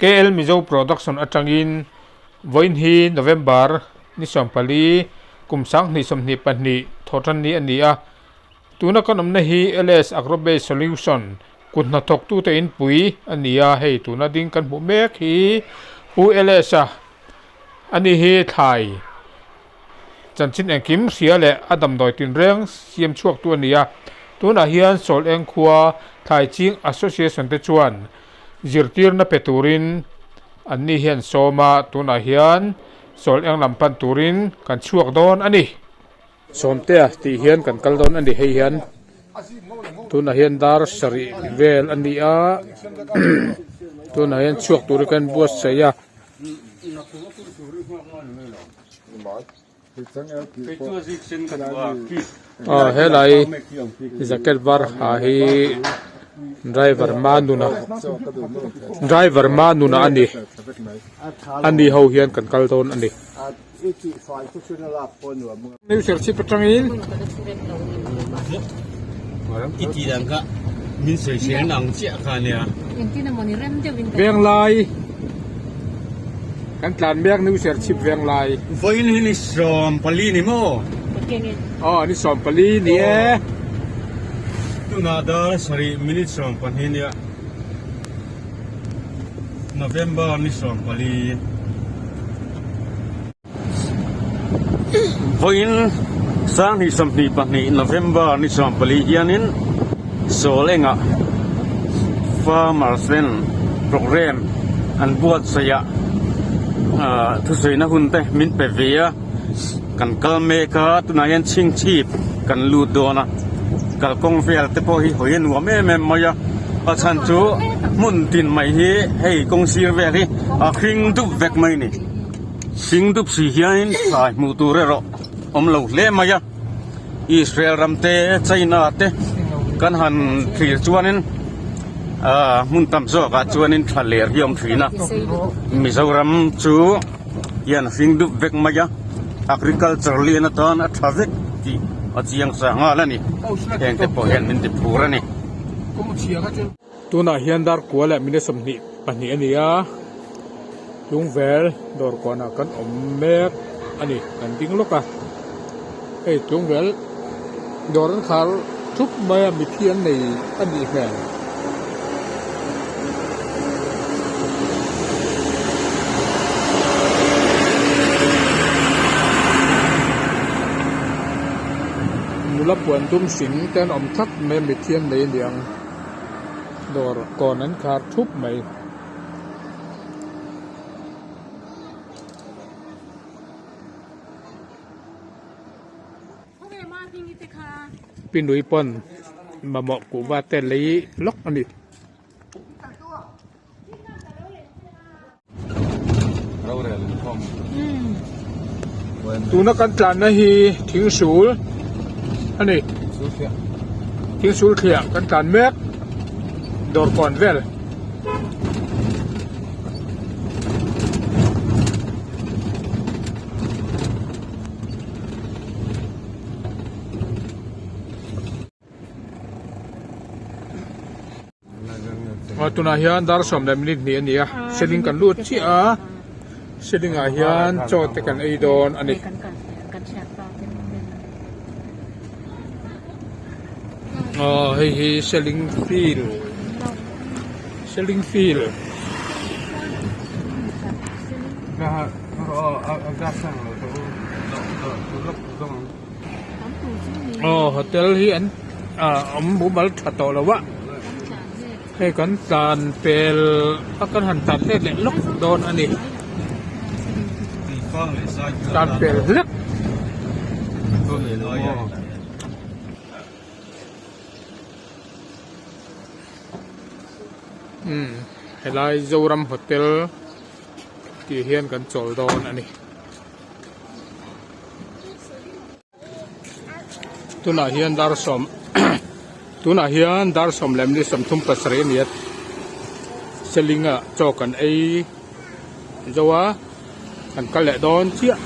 KL Mizo Production atangin vawiin hi November ni 14 kum 2022 thawhtan ni a ni a. Tuna kan awmna hi LS Agrobase Solution kut hnathawktute inpui a ni a, hei tuna ding kan hmuh mek hi Pu LS a a ni hi thlai chanchin engkim hria leh a damdawi tinreng siam chhuaktu a ni a. Tunah hian Sawl Eng khua Thlai Ching Association te chuan zirtirna pe turin an ni hian sawm a, tunah hian Sawl Eng lam pan turin kan chhuak dawn a ni. Sawmtea tih hian kan kal dawn a ni hei hian tunah hian dar sarih vel a ni a tunah hian chhuak tur hi kan buatsaih a. Aw helai jacket var ha hi driver Manuna driver Manuna a ni a ni ho hian kan kal dawn a ni. New Serchhip atangin I tih dan kha min sawi chen ang chiah kha ania. Venglai kan tlan mek New Serchhip Venglai. Vawiin hi ni 14 ni maw? Aw ni 14 ni e. Tunah dar sarih minute 12 nia. November ni 14. Vawiin 2022 November ni 14 hianin Sawl engah Farmers ten programme an buatsaih ah thusawiina hun te min pe ve a, kan kal mek a tunah hian chhingchhip kan lut dawn a, kalkawng vel te pawh hi hawi a nuam em em mai a, a chhan chu hmun tin mai hi hei kawng sir vel hi a hring dup vek mai a ni. Hring dup si hianin thlai hmuh tur erawh awm lo hle mai a, Israel ram te China te kan han thlir chuanin ahh hmun tam zawkah chuanin thla ler hi a awm thin a, Mizoram chu hian hring dup vek mai a, agriculture lian atan a tha vek tih a chiang sa nghal a ni, heng te pawh hian min ti phur a ni. Tunah hian dar kua leh minute 22 a ni a, Tlungvel dawr kawnah kan awm mek a ni, kan ding lawk a, hei Tlungvel dawr an khar thup mai a mithi an nei a nih hmel. Nula puan dum hring te an awm tlat mai a mithi an nei a niang. Dawr kawn an khar thup mai. Pi nui pawn mamawh kuhva te lei lawk a ni. Tuna kan tlanna hi thingsul a ni thingsul thliah kan tlan mek dawr kawn vel. Aw tunah hian dar sawm leh minute hnih a ni a seling kan lut chiah a seling ah hian chaw te kan ei dawn a ni. Aw hei hi seling field seling field aw hotel hi an ah awm mumal tha tawh lo a hei kan tlan pel a kan han tlan let leh lawk dawn a ni tlan pel hlek. Umm helai Zoram hotel tih hian kan chawl dawn a ni. Tunah hian dar sawm tunah hian dar sawm leh minute 37 a ni a seling ah chaw kan ei zo a kan kal leh dawn chiah.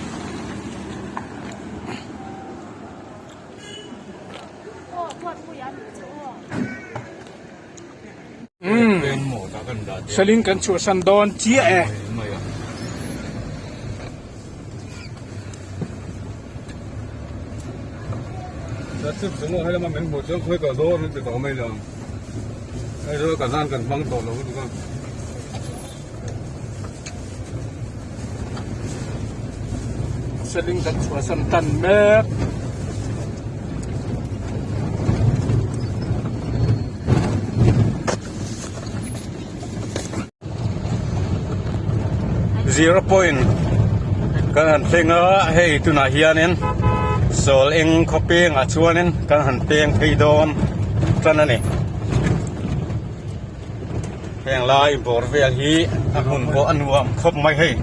Seling kan chhuahsan dawn chiah e. Seling kan chhuahsan tan mek. Zero point kan han thleng a hei tunah hianin sawl eng khaw pengah chuanin kan han peng phei dawn tan a ni heng lai bawr vel hi a hmun pawh a nuam khawp mai hei.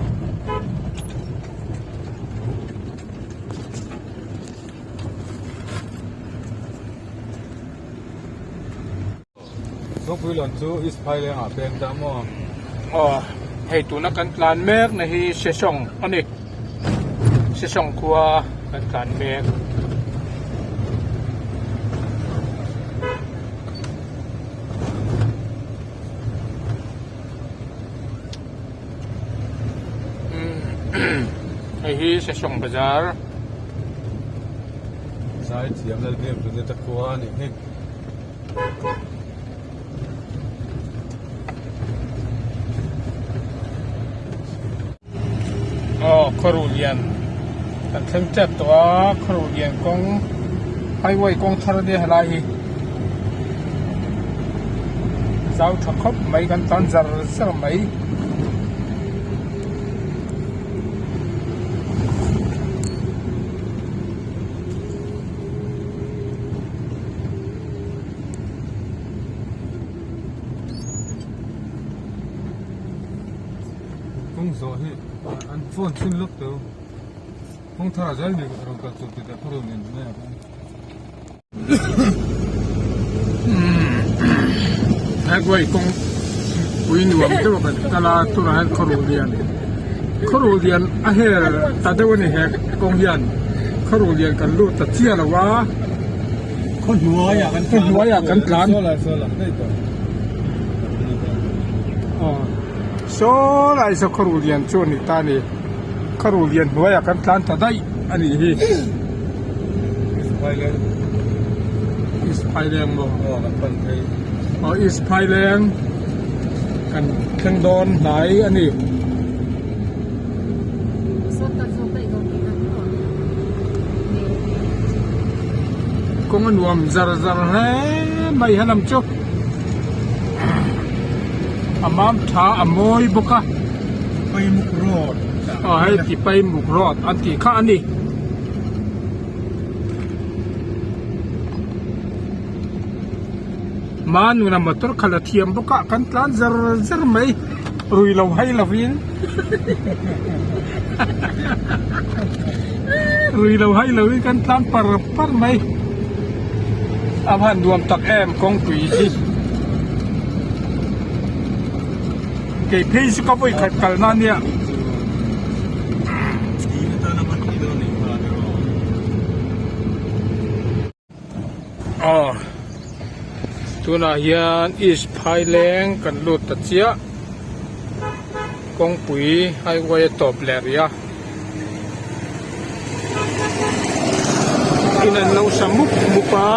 Thawkpui lawn chu East Phaileng ah peng ta maw? Aw, hei tuna kan tlan mek na hi Sesawng a ni. Sesawng khua kan tlan mek. Hei hi Sesawng bazar. Zai thiam Lalbiak Duneta khua a nih hi. Aw khawruh lian kan thleng tep tawh a khawruh lian kawng highway kawng thar ania helai hi zau tha khawp mai kan tlan zar zar mai. Kawng zawh hi an phone chhin lawk tawh kawng thar ah zel ni rawn kal chawp tih kha rawn en mai ang. Highway kawng pui nuam deuh a kan kal a tunah hian khawruh lian khawruh lian a hel ta deuh a ni he kawng hian khawruh lian kan lut ta chiah lo a. Khaw hnuaiah kan tlan. Khaw hnuaiah kan tlan. Aw saw lai saw khaw ruh lian chu a ni ta a ni. Khaw ruh lian hnuaiah kan tlan ta daih a nih hi. East Phaileng maw? Aw East Phaileng kan thleng dawn hnai a ni. Kawng a nuam zar zar hle mai helam chu a mam tha a mawi bawk a Paimuk road aw hei ti Paimuk road an tih kha a ni. Manuna motor khalh a thiam bawk a kan tlan zar zar mai rui lo hai lovin rui lo hai lovin kan tlan par par mai a van nuam tak em kawngpui hi kei phei chu ka vawi khat kalna ania. Aw tunah hian east phaileng kan lut ta chiah kawngpui highway a tawp leh rih a in an lo sa mup mup a.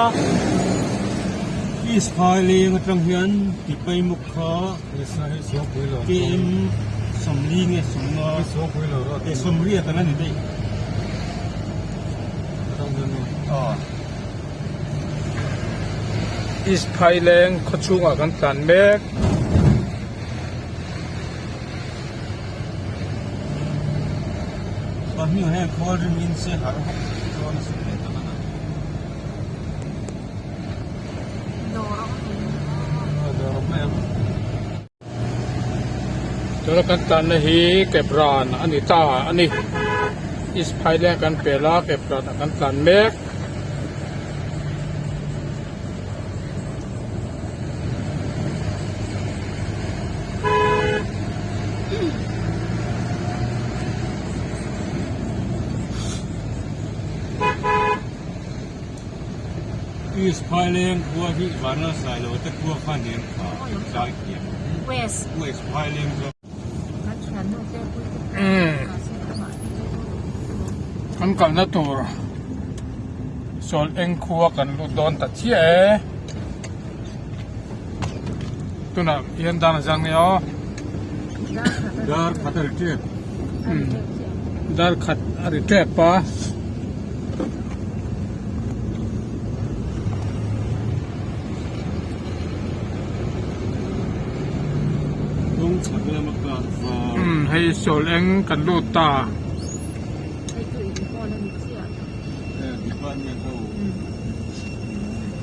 East phaileng atang hian Tipaimuk kha KM sawmli nge sawmnga sawmriat ang a ni daih. East Phaileng khaw chhungah kan tlan mek. Tuna kan tlanna hi Kepran a ni ta a ni. East Phaileng kan pel a, Kepran ah kan tlan mek. East Phaileng khua hi Vanlalsailo te khua kha nen kha zai thiam. Kan kalna tur sawl eng khua kan lut dawn ta chiah e. Tunah hian dar a zang nia aw. Dar khat a ri tep. Dar khat a ri tep a. Kawng chhak lama kar var. Umm hei sawl eng kan lut ta.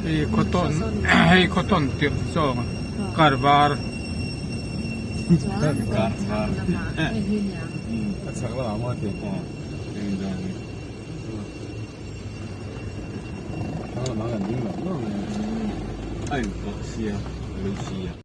Hei khawtawn hei khawtawn tirh zawng kar var. Kar var. A chhak lamah maw ti. A inpawh sia, a lo sia.